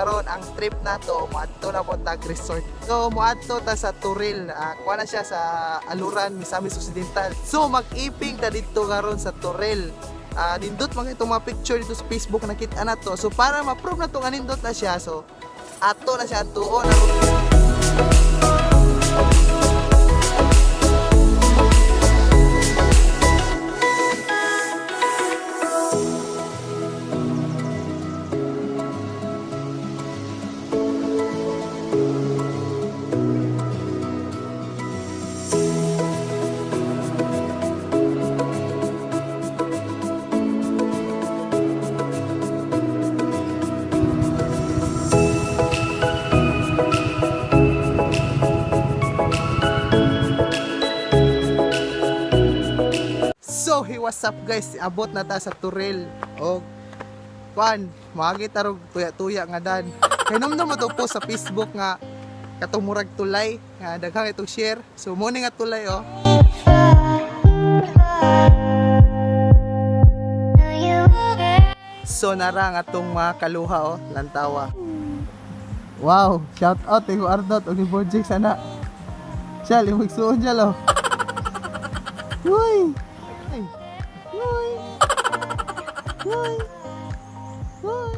karon ang trip nato moadto na po tag resort. So moadto ta sa Turil, kuha na siya sa Aluran, Misamis Occidental. So mag-iping ta didto karon sa Turil. Nindot mga itong mga picture dito sa Facebook nakita na to. So para ma-prove na to nga nindot na siya, so ato na siya atuon. So, hey, what's up guys? Abot na ta sa Turil. O, kuan, makakita rog tuya-tuya nga dan. Kay namnam mo to po sa Facebook nga katong murag tulay nga daghang itong share. So, mo ni nga tulay oh. So, nara nga atong mga kaluha oh, lantawa. Wow, shout out kay Ardot og ni Borjix ana. Siya, limog suon siya lo. Uy! Ay. Uy! Uy! Uy!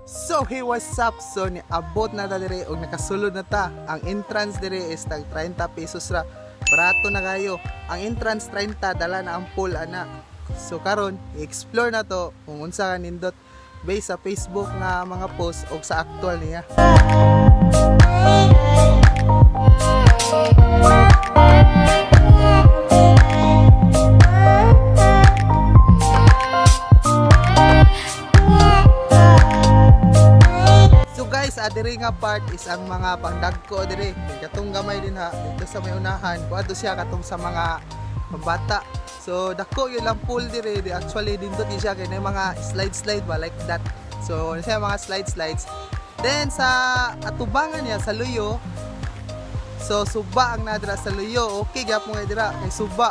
So, hey, what's up? So, niabot na ta dire og nakasulod na ta. Ang entrance dire is tag 30 pesos ra. Barato na kayo. Ang entrance 30, dala na ang pool ana. So karon, i-explore na to kung unsa ka nindot based sa Facebook nga mga post o sa actual niya. So guys, adiri nga part is ang mga pangdagko diri. Katong gamay din ha dito sa may unahan. Kuadto siya katong sa mga pambata. So dako yun lang pool diri. Di actually dindot din siya kay na mga slide slide ba like that. So na siya mga slide slides. Then sa atubangan niya sa luyo, so suba ang nadra sa luyo. Okay gyapon nga dira kay suba.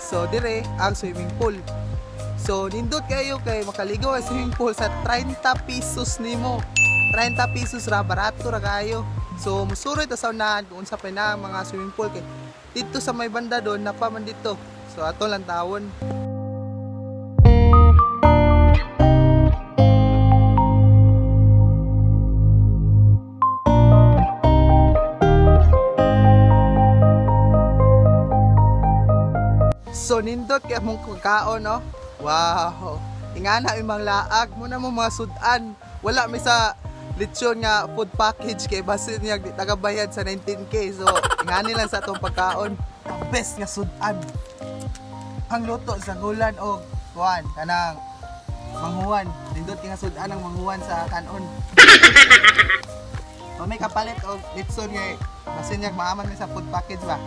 So dire ang swimming pool. So nindot kayo kay makaligo ang swimming pool sa 30 pesos nimo. 30 pesos ra, barato ra kayo. So musuroy ta sa unahan kung unsa pa na ang mga swimming pool kay dito sa may banda doon na pa man dito. So ato lang tawon. So nindot kay among kaon no. Wow. Ingana imang laag mo na mo mga sudan. Wala mi sa lechon nga food package kay basin niya di tagabayad sa 19K. So ingani lang sa atong pagkaon. The best nga sudan. Ang luto sa gulan og kuan kanang manghuan. Nindot kay nga sudan ang manghuan sa kanon. So may kapalit og lechon kay basin niya maaman mi sa food package ba.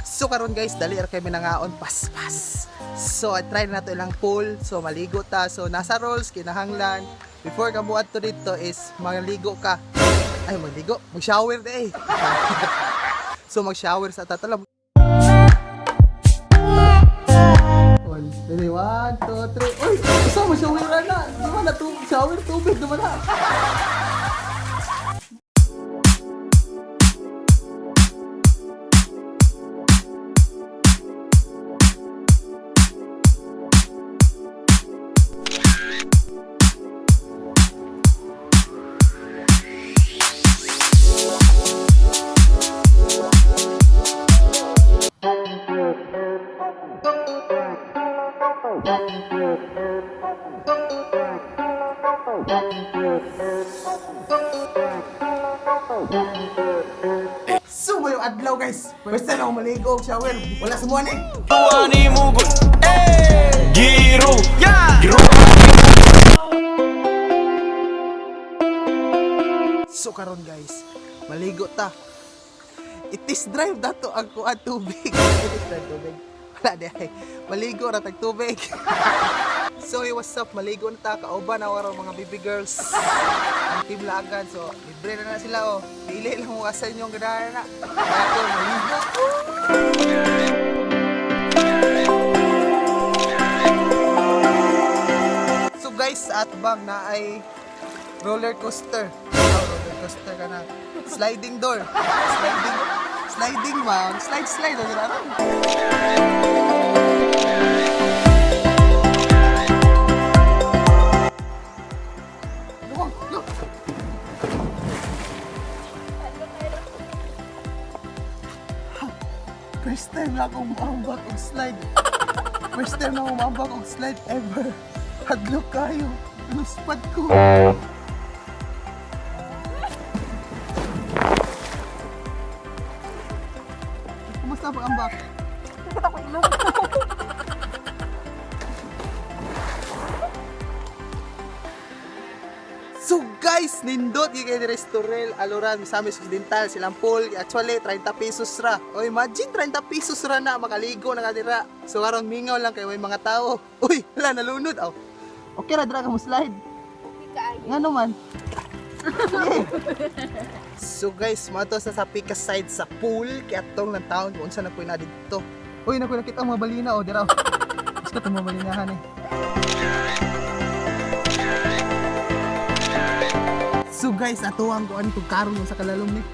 So karon guys, dali ra kay minangaon paspas. So I try na nato ilang pool. So maligo ta. So nasa rolls kinahanglan before ka muadto dito is maligo ka. Ay maligo, mag-shower na eh. So mag-shower sa tatalam. One, three, one, two, three. Uy, usa mo shower na. Di ba na shower tubig di ba na? So mayo adlaw guys. First time ako maligo og shower. Wala sa muan eh. Ani mugot Giro Giro. So karon guys, maligo ta. I-test drive dato ang kuan tubig. I-test drive tubig. Wala di ay. Maligo ra tag tubig. So hey, what's up? Maligo na ta kauban na waro mga baby girls. Ang team laagan so libre na na sila oh. Pili lang mo asa inyong ganahan na. Kaya ko maligo. So guys, sa atbang na ay roller coaster. Oh, roller coaster ka na. Sliding door. Sliding sliding man. Slide slide ano na ron. Luwag, luwag. First time na akong maambak og slide. First time na akong maambak og slide ever. Hadlok kayo. Inuspad ko. Kumusta ang pag-ambak? Sakit ako ilong. So guys, nindot gyud kay diri sa Torel, Aluran, Misamis Occidental, silang pool. Actually, 30 pesos ra. O imagine 30 pesos ra na makaligo na ka dira. So karon mingaw lang kay may mga tao. Uy, wala nalunod aw. Okay ra dira ka mo slide. Okay kaayo. Nga naman. So guys, mato sa pika side sa pool kay atong lang taon kung unsa na po na didto. Uy, naku nakita ang mga balina oh, dira. Gusto itong mga balinahan eh. So guys, ato ang kuan kung karon sa kalalom ni.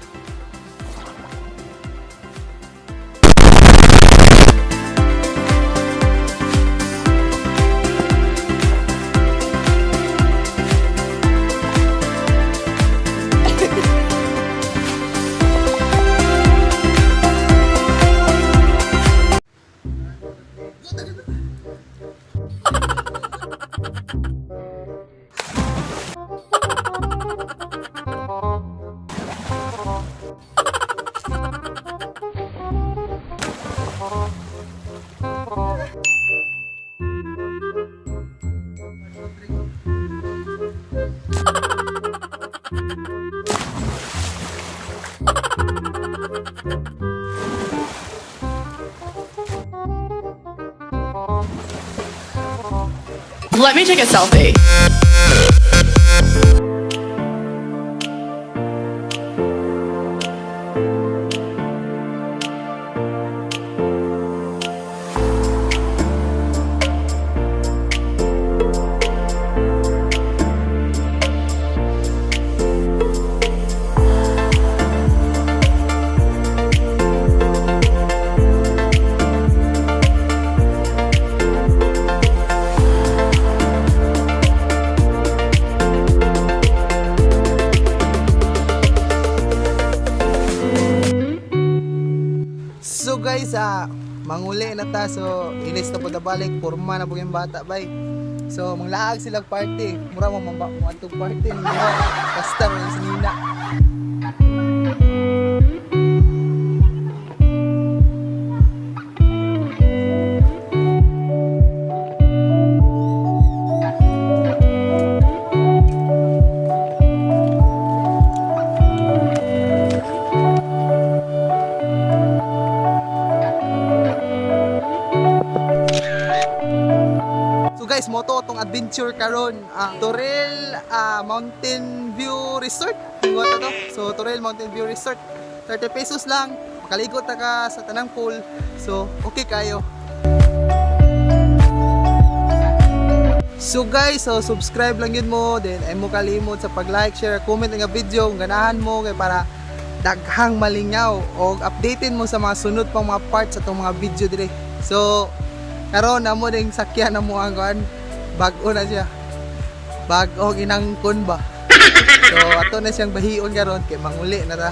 Let me take a selfie. So guys, manguli na ta. So, ilis na po na balik. Porma na po yung bata, bay. So, manglaag silang party. Mura mo mamba mo atong party. Mura. Basta mo yung sinina. So guys, moto atong adventure karon, Torel Mountain View Resort. Ingon ta to. So Torel Mountain View Resort. 30 pesos lang. Makaligo ta ka sa tanang pool. So okay kayo. So guys, so subscribe lang yun mo, then ay mo kalimot sa pag-like, share, comment nga video kung ganahan mo kay para daghang malingaw o updatein mo sa mga sunod pang mga parts sa itong mga video dire. So karon na mo ding sakyan na mo ang kuan, bag-o na siya. Bag-o inangkon ba. So ato na siyang bahion karon kay manguli na ra.